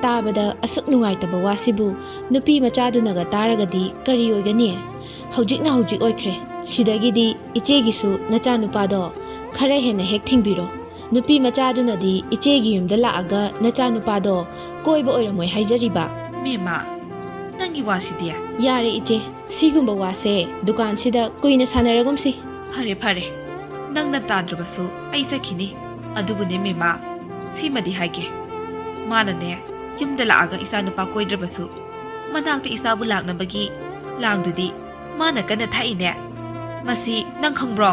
ꯇꯥꯕꯗ ꯑꯁꯨꯛ ꯅꯨꯡꯉꯥꯏꯇꯕ ꯋꯥꯁꯤꯕꯨ ꯅꯨꯄꯤ ꯃꯆꯥꯗꯨꯅꯒ ꯇꯥꯔꯒꯗꯤ ꯀꯔꯤ ꯑꯣꯏꯒꯅꯤ? ꯍꯧꯖꯤꯛꯅ ꯍꯧꯖꯤꯛ ꯑꯣꯏꯈ꯭ꯔꯦ꯫ ꯁꯤꯗꯒꯤꯗꯤ ꯏꯆꯦꯒꯤꯁꯨ ꯅꯆꯥꯅꯨꯄꯥꯗꯣ ꯈꯔ ꯍꯦꯟꯅ ꯍꯦꯛ ꯊꯤꯡꯕꯤꯔꯣ꯫ ꯅꯨꯄꯤ ꯃꯆꯥꯗꯨꯅꯗꯤ ꯏꯆꯦꯒꯤ ꯌꯨꯝꯗ ꯂꯥꯛꯑꯒ ꯅꯆꯥꯅꯨꯄꯥꯗꯣ ꯀꯣꯏꯕ ꯑꯣꯏꯔꯝꯃꯣꯏ ꯍꯥꯏꯖꯔꯤꯕ꯫ ꯃꯦꯝꯃ, ꯅꯪꯒꯤ ꯋꯥꯁꯤꯗꯤ꯫ ꯌꯥꯔꯦ ꯏꯆꯦ, ꯁꯤꯒꯨꯝꯕ ꯋꯥꯁꯦ ꯗꯨꯀꯥꯟꯁꯤꯗ ꯀꯨꯏꯅ ꯁꯥꯟꯅꯔꯒꯨꯝꯁꯤ꯫ ꯐꯔꯦ, ꯐꯔꯦ꯫ ꯅꯪꯅ ꯇꯥꯗ꯭ꯔꯕꯁꯨ ꯑꯩ ꯆꯠꯈꯤꯅꯤ꯫ ꯑꯗꯨꯕꯨꯅꯦ ꯃꯦꯝꯃ, ꯁꯤꯃꯗꯤ ꯍꯥꯏꯒꯦ꯫ ꯃꯥꯅꯅꯦ, ꯌꯨꯝꯗ ꯂꯥꯛꯑꯒ ꯏꯆꯥ ꯅꯨꯄꯥ ꯀꯣꯏꯗ꯭ꯔꯕꯁꯨ, ꯃꯅꯥꯛꯇ ꯏꯆꯥꯕꯨ ꯂꯥꯛꯅꯕꯒꯤ ꯂꯥꯡꯗꯨꯗꯤ ꯃꯥꯅ ꯀꯟꯅ ꯊꯥꯛꯏꯅꯦ꯫ ꯃꯁꯤ ꯅꯪ ꯈꯪꯕ꯭ꯔꯣ?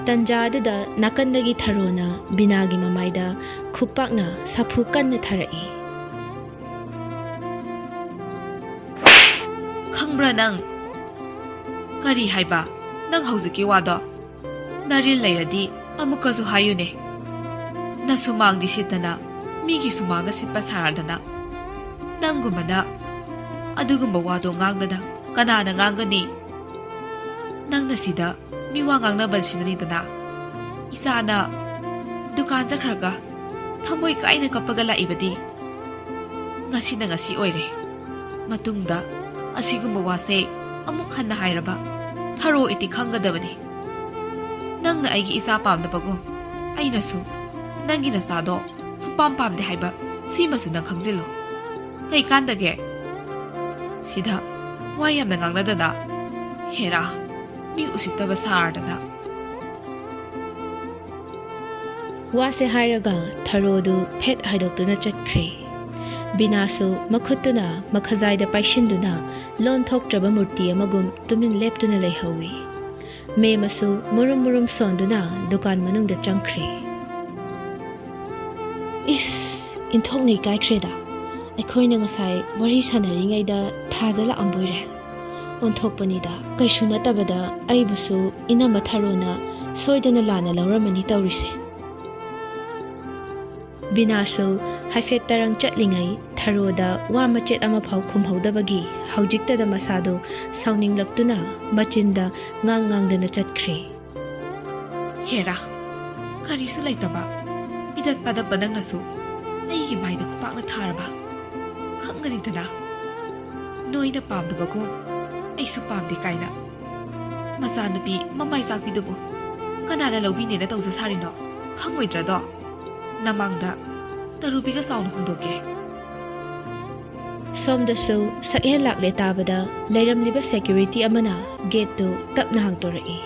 ꯇꯟꯖꯥ ꯑꯗꯨꯗ ꯅꯥꯀꯟꯗꯒꯤ ꯊꯔꯣꯅ ꯕꯤꯅꯥꯒꯤ ꯃꯃꯥꯏꯗ ꯈꯨꯄꯥꯛꯅ ꯁꯥꯐꯨ ꯀꯟꯅ ꯊꯥꯔꯛꯏ꯫ ꯈꯪꯕ꯭ꯔꯥ ꯅꯪ? ꯀꯔꯤ ꯍꯥꯏꯕ? ꯅꯪ ꯍꯧꯖꯤꯛꯀꯤ ꯋꯥꯗꯣ? ꯅꯔꯤꯜ ꯂꯩꯔꯗꯤ ꯑꯃꯨꯛꯀꯁꯨ ꯍꯥꯏꯌꯨꯅꯦ꯫ ꯅꯁꯨꯃꯥꯡꯗꯤ ꯁꯤꯠꯇꯅ, ꯃꯤꯒꯤ ꯁꯨꯃꯥꯡꯒ ꯁꯤꯠꯄ ꯁꯥꯔꯗꯅ꯫ ꯅꯪꯒꯨꯝꯕꯅ ꯑꯗꯨꯒꯨꯝꯕ ꯋꯥꯗꯣ ꯉꯥꯡꯗꯅ ꯀꯅꯥꯅ ꯉꯥꯡꯒꯅꯤ? ꯅꯪꯅ ꯁꯤꯗ ꯃꯤ ꯋꯥ ꯉꯥꯡꯅꯕꯁꯤꯅꯅꯤꯗꯅ꯫ ꯏꯆꯥꯅ ꯗꯨꯀꯥꯟ ꯆꯠꯈ꯭ꯔꯒ ꯊꯃꯣꯏ ꯀꯥꯏꯅ ꯀꯞꯄꯒ ꯂꯥꯛꯏꯕꯗꯤ ꯉꯁꯤꯅ ꯉꯁꯤ ꯑꯣꯏꯔꯦ꯫ ꯃꯇꯨꯡꯗ ꯑꯁꯤꯒꯨꯝꯕ ꯋꯥꯁꯦ ꯑꯃꯨꯛ ꯍꯟꯅ ꯍꯥꯏꯔꯕ ꯊꯔꯣ ꯏꯇꯤ ꯈꯪꯒꯗꯕꯅꯤ꯫ ꯅꯪꯅ ꯑꯩꯒꯤ ꯏꯆꯥ ꯄꯥꯝꯗꯕꯒꯨꯝ ꯑꯩꯅꯁꯨ ꯅꯪꯒꯤ ꯅꯆꯥꯗꯣ ꯁꯨꯄꯥꯝ ꯄꯥꯝꯗꯦ ꯍꯥꯏꯕ ꯁꯤꯃꯁꯨ ꯅꯪ ꯈꯪꯖꯤꯜꯂꯨ꯫ ꯀꯩ ꯀꯥꯟꯗꯒꯦ? ꯁꯤꯗ ꯋꯥ ꯌꯥꯝꯅ ꯉꯥꯡꯅꯗꯅ꯫ ꯍꯦꯔꯥ, ꯃꯤ ꯎꯁꯤꯠꯇꯕ ꯁꯥꯔꯗꯅ꯫ ꯋꯥꯁꯦ ꯍꯥꯏꯔꯒ ꯊꯔꯣꯗꯨ ꯐꯦꯠ ꯍꯥꯏꯗꯣꯛꯇꯨꯅ ꯆꯠꯈ꯭ꯔꯦ꯫ ꯕꯤꯅꯥꯁꯨ ꯃꯈꯨꯠꯇꯨꯅ ꯃꯈꯖꯥꯏꯗ ꯄꯥꯏꯁꯤꯟꯗꯨꯅ ꯂꯣꯟ ꯊꯣꯛꯇ꯭ꯔꯕ ꯃꯨꯔꯇꯤ ꯑꯃꯒꯨꯝ ꯇꯨꯃꯤꯟ ꯂꯦꯞꯇꯨꯅ ꯂꯩꯍꯧꯏ꯫ ꯃꯦꯝꯃꯁꯨ ꯃꯨꯔꯨꯝ ꯃꯨꯔꯨꯝ ꯁꯣꯟꯗꯨꯅ ꯗꯨꯀꯥꯟ ꯃꯅꯨꯡꯗ ꯆꯪꯈ꯭ꯔꯦ꯫ ꯏꯁ, ꯏꯟꯊꯣꯛꯅ ꯏꯀꯥꯏꯈ꯭ꯔꯦꯗ꯫ ꯑꯩꯈꯣꯏꯅ ꯉꯁꯥꯏ ꯋꯥꯔꯤ ꯁꯥꯟꯅꯔꯤꯉꯩꯗ ꯊꯥꯖ ꯂꯥꯛꯑꯝꯕꯣꯏꯔꯦ꯫ ꯑꯣꯟꯊꯣꯛꯄꯅꯤꯗ, ꯀꯩꯁꯨ ꯅꯠꯇꯕꯗ ꯑꯩꯕꯨꯁꯨ ꯏꯅꯝꯃ ꯊꯔꯣꯅ ꯁꯣꯏꯗꯅ ꯂꯥꯟꯅ ꯂꯧꯔꯝꯃꯅꯤ ꯇꯧꯔꯤꯁꯦ꯫ ꯕꯤꯅꯥꯁꯨ ꯍꯥꯏꯐꯦꯠ ꯇꯔꯪ ꯆꯠꯂꯤꯉꯩ ꯊꯔꯣꯗ ꯋꯥ ꯃꯆꯦꯠ ꯑꯃꯐꯥꯎ ꯈꯨꯝꯍꯧꯗꯕꯒꯤ ꯍꯧꯖꯤꯛꯇꯗ ꯃꯁꯥꯗꯨ ꯁꯥꯎꯅꯤꯡꯂꯛꯇꯨꯅ ꯃꯆꯤꯟꯗ ꯉꯥꯡ ꯉꯥꯡꯗꯅ ꯆꯠꯈ꯭ꯔꯦ꯫ ꯍꯦꯔꯥ, ꯀꯔꯤꯁꯨ ꯂꯩꯇꯕ ꯏꯗꯠ ꯄꯗꯞꯄ ꯅꯪꯅꯁꯨ ꯑꯩꯒꯤ ꯃꯥꯏꯗ ꯈꯨꯄꯥꯛꯅ ꯊꯥꯔꯕ? ꯈꯪꯒꯅꯤꯗꯅ, ꯅꯣꯏꯅ ꯄꯥꯝꯗꯕꯒꯨꯝ ꯑꯩꯁꯨ ꯄꯥꯝꯗꯦ ꯀꯥꯏꯅ꯫ ꯃꯆꯥꯅꯨꯄꯤ ꯃꯃꯥꯏ ꯆꯥꯛꯄꯤꯗꯨꯕꯨ ꯀꯅꯥꯅ ꯂꯧꯕꯤꯅꯦꯅ ꯇꯧꯖ ꯁꯥꯔꯤꯅꯣ? ꯈꯪꯉꯣꯏꯗ꯭ꯔꯗꯣ? ꯅꯃꯥꯡꯗ ꯇꯔꯨꯕꯤꯒ ꯆꯥꯎꯅ ꯍꯣꯡꯗꯣꯛꯀꯦ꯫ ꯁꯣꯝꯗꯁꯨ ꯁꯛꯍꯦꯟ ꯂꯥꯛꯂꯦ ꯇꯥꯕꯗ ꯂꯩꯔꯝꯂꯤꯕ ꯁꯦꯀ꯭ꯌꯨꯔꯤꯇꯤ ꯑꯃꯅ ꯒꯦꯠꯇꯨ ꯇꯞꯅ ꯍꯥꯡꯗꯣꯔꯛꯏ꯫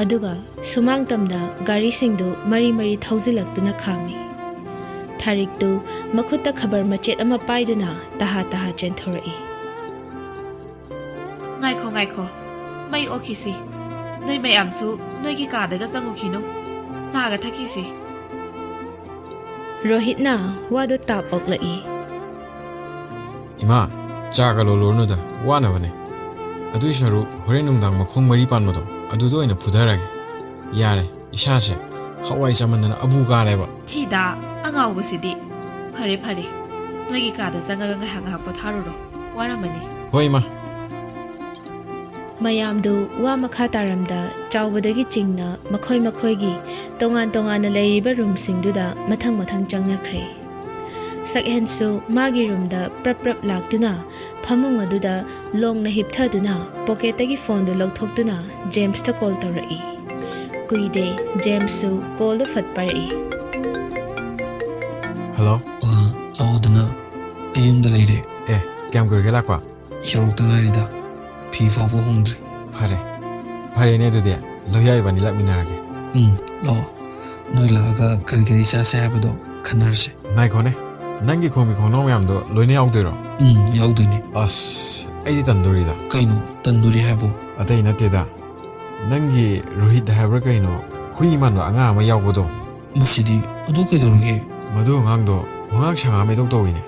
ꯑꯗꯨꯒ ꯁꯨꯃꯥꯡ ꯇꯝꯅ ꯒꯥꯔꯤꯁꯤꯡꯗꯨ ꯃꯔꯤ ꯃꯔꯤ ꯊꯧꯖꯤꯜꯂꯛꯇꯨꯅ ꯈꯥꯝꯃꯤ꯫ ꯊꯥꯔꯤꯛꯇꯨ ꯃꯈꯨꯠꯇ ꯈꯕꯔ ꯃꯆꯦꯠ ꯑꯃ ꯄꯥꯏꯗꯨꯅ ꯇꯍꯥ ꯇꯍꯥ ꯆꯦꯟꯊꯣꯔꯛꯏ꯫ ꯉꯥꯏꯈꯣ, ꯉꯥꯏꯈꯣ, ꯃꯩ ꯑꯣꯛꯈꯤꯁꯤ꯫ ꯅꯣꯏ ꯃꯌꯥꯝꯁꯨ ꯅꯣꯏꯒꯤ ꯀꯥꯗꯒ ꯆꯪꯉꯨꯈꯤꯅꯨ꯫ ꯆꯥꯒ ꯊꯛꯈꯤꯁꯤ꯫ ꯔꯣꯍꯤꯠꯅ ꯋꯥꯗꯨ ꯇꯥꯞ ꯑꯣꯛꯂꯛꯏ꯫ ꯏꯃꯥ, ꯆꯥꯒ ꯂꯣꯜꯂꯨꯔꯅꯨꯗ, ꯋꯥꯅꯕꯅꯦ꯫ ꯑꯗꯨꯏ ꯁꯔꯨꯛ ꯍꯣꯔꯦꯟ ꯅꯨꯡꯗꯥꯡ ꯃꯈꯣꯡ ꯃꯔꯤ ꯄꯥꯟꯕꯗꯣ ꯑꯗꯨꯗ ꯑꯣꯏꯅ ꯐꯨꯊꯔꯒꯦ꯫ ꯌꯥꯔꯦ, ꯏꯁꯥꯁꯦ ꯍꯋꯥꯏ ꯆꯥꯃꯟꯗꯅ ꯑꯕꯨ ꯀꯥꯔꯦꯕ꯫ ꯊꯤꯗ, ꯑꯉꯥꯎꯕꯁꯤꯗꯤ꯫ ꯐꯔꯦ, ꯐꯔꯦ, ꯅꯣꯏꯒꯤ ꯀꯥꯗ ꯆꯪꯉꯒ ꯉꯥꯏꯍꯥꯛ ꯉꯥꯏꯍꯥꯛ ꯄꯣꯊꯥꯔꯨꯔꯣ, ꯋꯥꯔꯝꯃꯅꯤ꯫ ꯍꯣꯏ, ꯏꯃꯥ꯫ ꯃꯌꯥꯝꯗꯨ ꯋꯥ ꯃꯈꯥ ꯇꯥꯔꯝꯗ ꯆꯥꯎꯕꯗꯒꯤ ꯆꯤꯡꯅ ꯃꯈꯣꯏ ꯃꯈꯣꯏꯒꯤ ꯇꯣꯉꯥꯟ ꯇꯣꯉꯥꯟꯅ ꯂꯩꯔꯤꯕ ꯔꯨꯝꯁꯤꯡꯗꯨꯗ ꯃꯊꯪ ꯃꯊꯪ ꯆꯪꯅꯈ꯭ꯔꯦ꯫ ꯁꯛꯍꯦꯟꯁꯨ ꯃꯥꯒꯤ ꯔꯨꯝꯗ ꯄ꯭ꯔꯞ ꯄ꯭ꯔꯞ ꯂꯥꯛꯇꯨꯅ ꯐꯃꯨꯡ ꯑꯗꯨꯗ ꯂꯣꯡꯅ ꯍꯤꯞꯊꯗꯨꯅ ꯄꯣꯀꯦꯠꯇꯒꯤ ꯐꯣꯟꯗꯨ ꯂꯧꯊꯣꯛꯇꯨꯅ ꯖꯦꯝꯁꯇ ꯀꯣꯜ ꯇꯧꯔꯛꯏ꯫ ꯀꯨꯏꯗꯦ, ꯖꯦꯝꯁꯁꯨ ꯀꯣꯜꯗꯨ ꯐꯠ ꯄꯥꯏꯔꯛꯏ꯫ ꯍꯜꯂꯣ꯫ ꯑ, ꯂꯥꯛꯑꯣꯗꯅ꯫ ꯑꯩ ꯌꯨꯝꯗ ꯂꯩꯔꯦ꯫ ꯑꯦ, ꯀꯌꯥꯝ ꯀꯨꯏꯔꯒꯦ ꯂꯥꯛꯄ? ꯌꯧꯔꯛꯇ ꯉꯥꯏꯔꯤꯗ꯫ ꯐꯤ ꯐꯥꯎꯕ ꯍꯣꯡꯗ꯭ꯔꯤ꯫ ꯐꯔꯦ꯫ ꯐꯔꯦꯅꯦ ꯑꯗꯨꯗꯤ꯫ ꯂꯣꯍꯤꯌꯥ ꯏꯕꯥꯅꯤ ꯂꯥꯛꯃꯤꯟꯅꯔꯒꯦ꯫ ꯎꯝ, ꯂꯥꯛꯑꯣ꯫ ꯅꯣꯏ ꯂꯥꯛꯑꯒ ꯀꯔꯤ ꯀꯔꯤ ꯆꯥꯁꯦ ꯍꯥꯏꯕꯗꯣ ꯈꯟꯅꯔꯁꯦ꯫ ꯉꯥꯏꯈꯣꯅꯦ꯫ ꯅꯪꯒꯤ ꯈꯣꯡꯕꯤ ꯈꯣꯡꯅꯥꯎ ꯃꯌꯥꯝꯗꯣ ꯂꯣꯏꯅ ꯌꯥꯎꯗꯣꯏꯔꯣ? ꯎꯝ, ꯌꯥꯎꯗꯣꯏꯅꯦ꯫ ꯑꯁ, ꯑꯩꯗꯤ ꯇꯟꯗꯣꯔꯤꯗ꯫ ꯀꯩꯅꯣ ꯇꯟꯗꯣꯔꯤ ꯍꯥꯏꯕꯣ? ꯑꯇꯩ ꯅꯠꯇꯦꯗ꯫ ꯅꯪꯒꯤ ꯔꯣꯍꯤꯠ ꯍꯥꯏꯕ꯭ꯔꯥ ꯀꯩꯅꯣ, ꯍꯨꯏ ꯃꯥꯟꯕ ꯑꯉꯥꯡ ꯑꯃ ꯌꯥꯎꯕꯗꯣ? ꯃꯁꯤꯗꯤ꯫ ꯑꯗꯨ ꯀꯩꯗꯧꯔꯒꯦ? ꯃꯗꯨ ꯑꯉꯥꯡꯗꯣ ꯋꯥꯉꯥꯡ ꯁꯉꯥꯡ ꯑꯃ ꯏꯇꯧ ꯇꯧꯏꯅꯦ꯫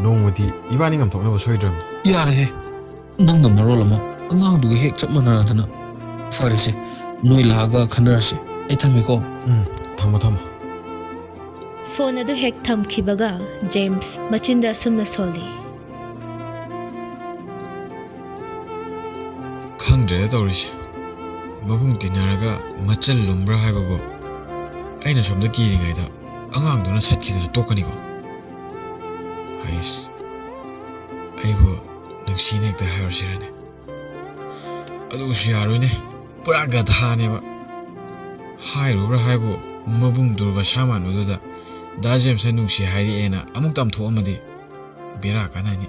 ꯅꯣꯡꯃꯗꯤ ꯏꯕꯥꯅꯤ ꯉꯝꯊꯣꯛꯅꯕ ꯁꯣꯏꯗ꯭ꯔꯕꯅꯤ꯫ ꯌꯥꯔꯦꯍꯦ꯫ ꯅꯪꯅ ꯃꯔꯣꯜ ꯑꯃ ꯑꯉꯥꯡꯗꯨꯒ ꯍꯦꯛ ꯆꯞ ꯃꯥꯟꯅꯔꯗꯅ꯫ ꯐꯔꯦꯁꯦ, ꯅꯣꯏ ꯂꯥꯛꯑꯒ ꯈꯟꯅꯔꯁꯦ꯫ ꯑꯩ ꯊꯝꯃꯦꯀꯣ꯫ ꯎꯝ, ꯊꯝꯃꯣ ꯊꯝꯃꯣ꯫ ꯐꯣꯟ ꯑꯗꯨ ꯍꯦꯛ ꯊꯝꯈꯤꯕꯒ ꯖꯦꯝꯁ ꯃꯆꯤꯟꯗ ꯑꯁꯨꯝꯅ ꯁꯣꯜꯂꯤ꯫ ꯈꯪꯗ꯭ꯔꯦꯗ ꯇꯧꯔꯤꯁꯦ꯫ ꯃꯕꯨꯡ ꯇꯤꯟꯅꯔꯒ ꯃꯆꯜ ꯂꯨꯝꯕ꯭ꯔꯥ ꯍꯥꯏꯕꯕꯨ ꯑꯩꯅ ꯁꯣꯝꯗ ꯀꯤꯔꯤꯉꯩꯗ ꯑꯉꯥꯡꯗꯨꯅ ꯁꯠꯈꯤꯗꯅ ꯇꯣꯛꯀꯅꯤꯀꯣ꯫ ꯍꯩꯁ, ꯑꯩꯕꯨ ꯅꯨꯡꯁꯤꯅ ꯍꯦꯛꯇ ꯍꯥꯏꯔꯨꯁꯤꯔꯅꯦ? ꯑꯗꯨꯁꯨ ꯌꯥꯔꯣꯏꯅꯦ, ꯄꯨꯔꯥ ꯒꯙꯥꯅꯦꯕ꯫ ꯍꯥꯏꯔꯨꯕ꯭ꯔꯥ ꯍꯥꯏꯕꯨ ꯃꯕꯨꯡ ꯗꯨꯔꯒ ꯁꯥ ꯃꯥꯟꯕꯗꯨꯗ ꯗꯥ ꯖꯦꯝꯁꯅ ꯅꯨꯡꯁꯤ ꯍꯥꯏꯔꯛꯑꯦꯅ ꯑꯃꯨꯛ ꯇꯝꯊꯣꯛꯑꯝꯃꯗꯤ ꯕꯦꯔꯥ ꯀꯥꯟꯅꯅꯤ꯫